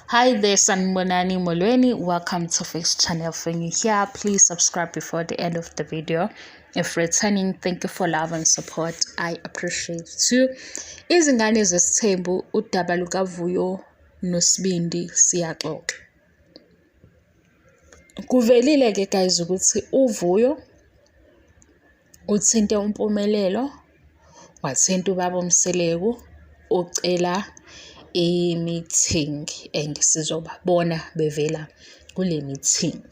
Hi there, Sanibonani Molweni. Welcome to Fix Channel. For you here, please subscribe before the end of the video. If returning, thank you for love and support. I appreciate you. Izingane zesithembu, udaba lukaVuyo noSibindi siyaxoxa. Kuvelile-ke guys ukuthi uVuyo uthinte uMpumelelo, wathinta ubaba uMseleku, ucela i-meeting and sizobabona bevela kule meeting.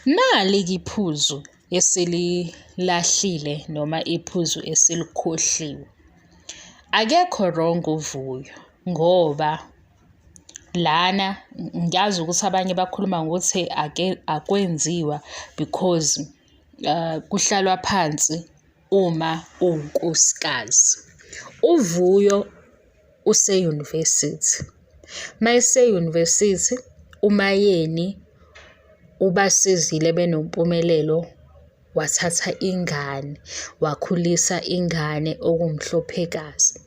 Nali-ke iphuzu esililahlile noma iphuzu esilikhohliwe. Akekho wrong uVuyo ngoba lana ngiyazi ukuthi abanye bakhuluma ngokuthi ake akwenziwa because kuhlalwa phansi uma uwunkosikazi. UVuyo use-university. Mayese-university uMayeni ubasizile benoMpumelelo wathatha ingane, wakhulisa ingane okuwuMhlophekazi.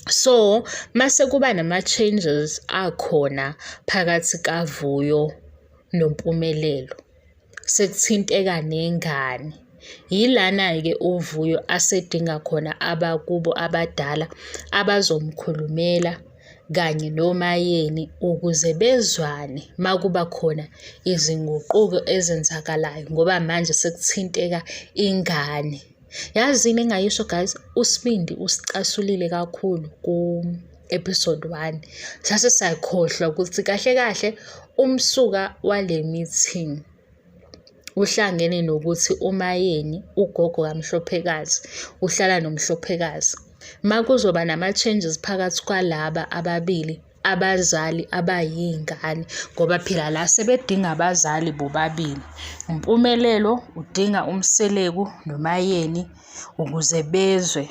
So, mase kuba nama-changes akhona phakathi kaVuyo noMpumelelo, sekuthinteka nengane. Yilana-ke uVuyo asedinga khona abakubo abadala abazomkhulumela kanye noMayeni ukuze bezwane makuba khona izinguquko ezenzakalayo ngoba manje sekuthinteka ingane. Yazini engingayisho guys, uSibindi usicasulile kakhulu ku-episode 1. Sase sayikhohlwa ukuthi kahle kahle umsuka wale meeting uhlangene nokuthi uMayeni ugogo kaMhlophekazi uhlala noMhlophekazi. Makuzoba nama-changes phakathi kwalaba ababili abazali abayingane ngoba phela la sebedinga abazali bobabili. UMpumelelo udinga uMseleku noMayeni ukuze bezwe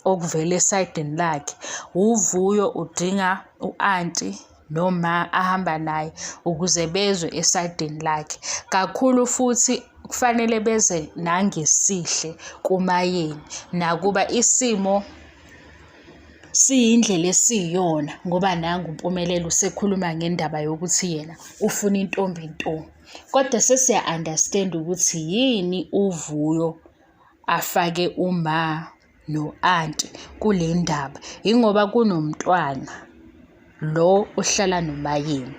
okuvela esayidini lakhe. UVuyo udinga u-anti noma ahamba naye ukuze bezwe esayidini lakhe. Kakhulu futhi kufanele beze nangesihle kuMayeni, nakuba isimo siyindlela esiyiyona ngoba nangu uMpumelelo usekhuluma ngendaba yokuthi yena ufuna intombi nto. Kodwa sesiya-understand-a ukuthi yini uVuyo afake uma no-anti kule ndaba, yingoba kunomntwana lo ohlala noMayeni.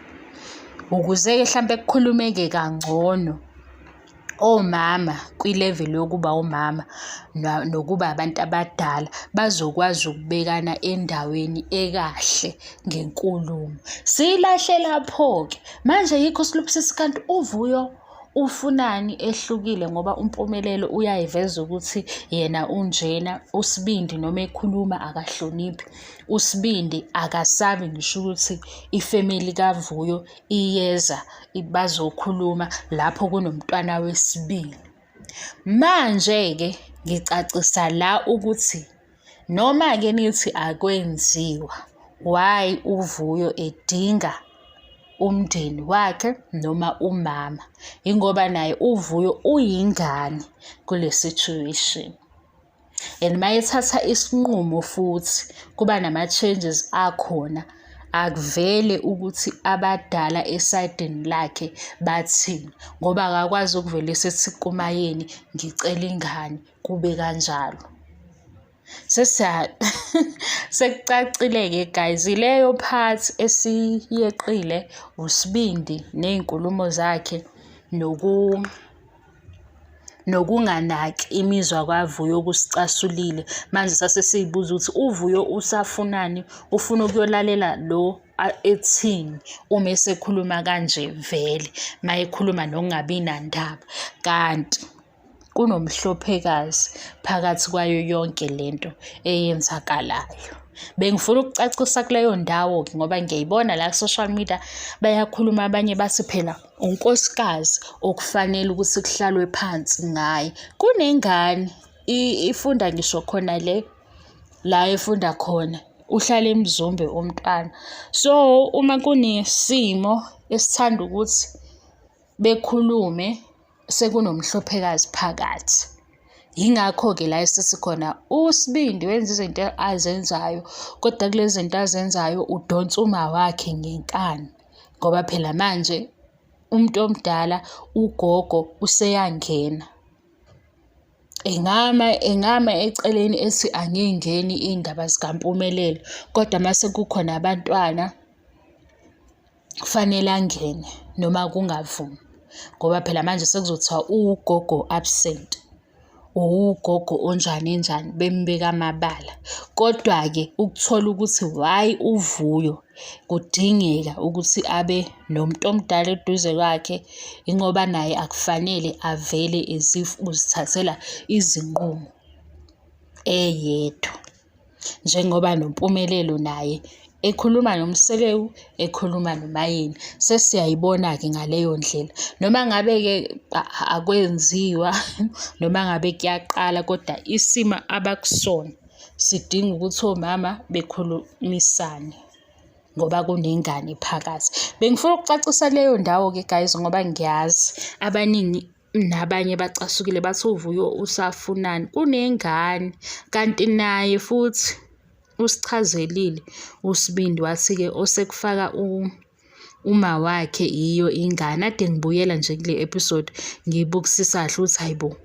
Ukuze-ke hlampe kukhulumeke kangcono omama kwi-level yokuba omama nokuba abantu abadala bazokwazi ukubekana endaweni ekahle ngenkulumo. Siyilahle lapho-ke manje yikho silubusisa kanti uVuyo ufunani ehlukile ngoba uMpumelelo uyayiveza ukuthi yena unjena, uSibindi noma ekhuluma akahloniphi. USibindi akasabi ngisho ukuthi ifemeli kaVuyo iyeza bazokhuluma lapho kunomntwana wesibili. Manje-ke ngicacisa la ukuthi noma-ke nithi akwenziwa, why uVuyo edinga umndeni wakhe noma umama? Yingoba naye uVuyo uyingane kule situation. And mayethatha isinqumo futhi kuba nama-changes akhona, akuvele ukuthi abadala esayidini lakhe bathini ngoba akakwazi ukuvele esethi kuMayeni ngicela ingane kube kanjalo. Sekucacile-ke guys, ileyo part esiyeqile uSibindi ney'nkulumo zakhe nokunganaki imizwa kaVuyo kusicasulile. Manje sase siy'buza ukuthi uVuyo usafunani, ufuna ukuyolalela lo ethini uma esekhuluma kanje vele, mayekhuluma nokungabi nandaba. Kanti kunomhlophekazi phakathi kwayo yonke lento eyenzakalayo. Bengifuna ukucacisa kuleyo ndawo-ke ngoba ngiyayibona la ku-social media bayakhuluma abanye bathi phela unkosikazi okufanele ukuthi kuhlalwe phansi ngaye. Kunengane ifunda ngisho khona le la efunda khona, uhlala eMzumbe umntwana. So, uma kunesimo esithanda ukuthi bekhulume sekunomhlophekazi phakathi. Yingakho-ke la esesikhona uSibindi wenza izinto azenzayo, kodwa kulezi zinto azenzayo udonsa umawakhe ngenkani, ngoba phela manje umuntu omdala ugogo useyangena. Engama engama eceleni ethi angiy'ngeni iy'ndaba zikaMpumelelo, kodwa mase kukhona abantwana kufanele angene noma kungavumi, ngoba phela manje sekuzothiwa uwugogo o-absent, uwugogo onjani njani, bembeka amabala. Kodwa-ke ukuthola ukuthi why uVuyo kudingeka ukuthi abe nomuntu omdala eduze kwakhe, ingoba naye akufanele avele as if uzithathela izinqumo eyedwa. Njengoba noMpumelelo naye ekhuluma noMseleku, ekhuluma noMaYeni. Sesiyayibona-ke ngaleyo ndlela. Noma ngabe-ke akwenziwa, noma ngabe kuyaqala, kodwa isimo abakusona sidinga ukuthi omama bekhulumisane ngoba kunengane phakathi. Bengifuna ukucacisa leyo ndawo-ke guys ngoba ngiyazi abaningi nabanye bacasukile bathi uVuyo usafunani kunengane kanti naye futhi usichazelile uSibindi wathi-ke osekufaka uma wakhe yiyo ingane. Ade ngibuyela nje kule episode ngiyibukisisa kahle ukuthi hayi bo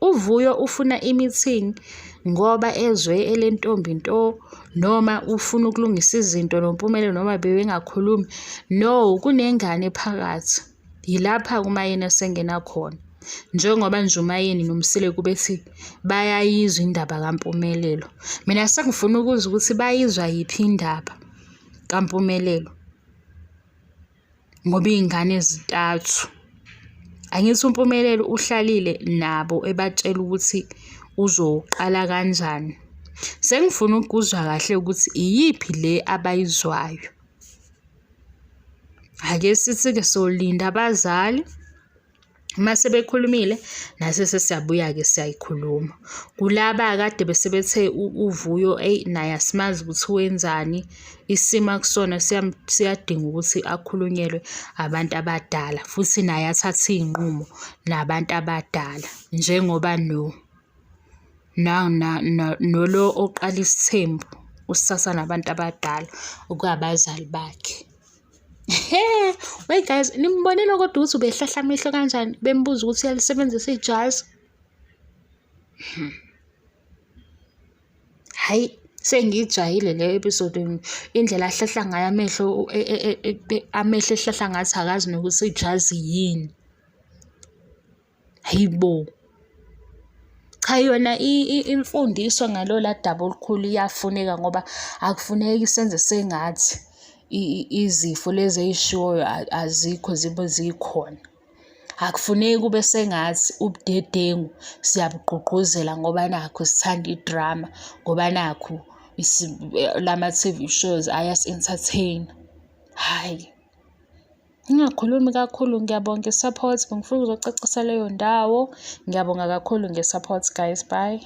uVuyo ufuna i-meeting ngoba ezwe elentombi nto noma ufuna ukulungisa izinto noMpumelelo noma bebengakhulumi. No, kunengane phakathi. Yilapha uMaYeni esengena khona. Njengoba nje uMaYeni noMseleku bethi bayayizwa indaba kaMpumelelo. Mina sengifuna ukuzwa ukuthi bayizwa yiphi indaba kaMpumelelo. Ngoba iy'ngane zintathu. Angithi uMpumelelo uhlalile nabo ebatshela ukuthi uzoqala kanjani. Sengifuna ukuzwa kahle ukuthi iyiphi le abayizwayo. Ake sithi-ke solinda abazali. Uma sebekhulumile nase sesiyabuya-ke siyayikhuluma. Kulaba kade besebethe uVuyo eyi naye asimazi ukuthi wenzani, isimo akusona siyadinga ukuthi akhulunyelwe abantu abadala futhi naye athathe iy'nqumo nabantu abadala njengoba nolo oqala isithembu usithatha nabantu abadala okungabazali bakhe. He, wait guys, nimbonile kodwa ukuthi ubehlahla amehlo kanjani bembuza ukuthi uyalisebenzisa ijazi? Hhayi, sengiyijwayile le episode indlela ahlahla ngayo amehlo amehlo ehlahla ngathi akazi nokuthi ijazi yini. Hhayi bo! Cha yona imfundiso ngalola daba olukhulu iyafuneka ngoba akufuneki senze sengathi izifo lezi ey'shiwoyo azikho zibe zikhona. Akufuneki kube sengathi ubudedengu siyabugqugquzela ngoba nakhu sithanda idrama, ngoba nakhu lama-T_V shows ayasi-entertain-a, hhayi. Ngingakhulumi kakhulu ngiyabonga i-support. Bengifuna ukuzocacisa leyo ndawo. Ngiyabonga kakhulu nge-support guys, bye.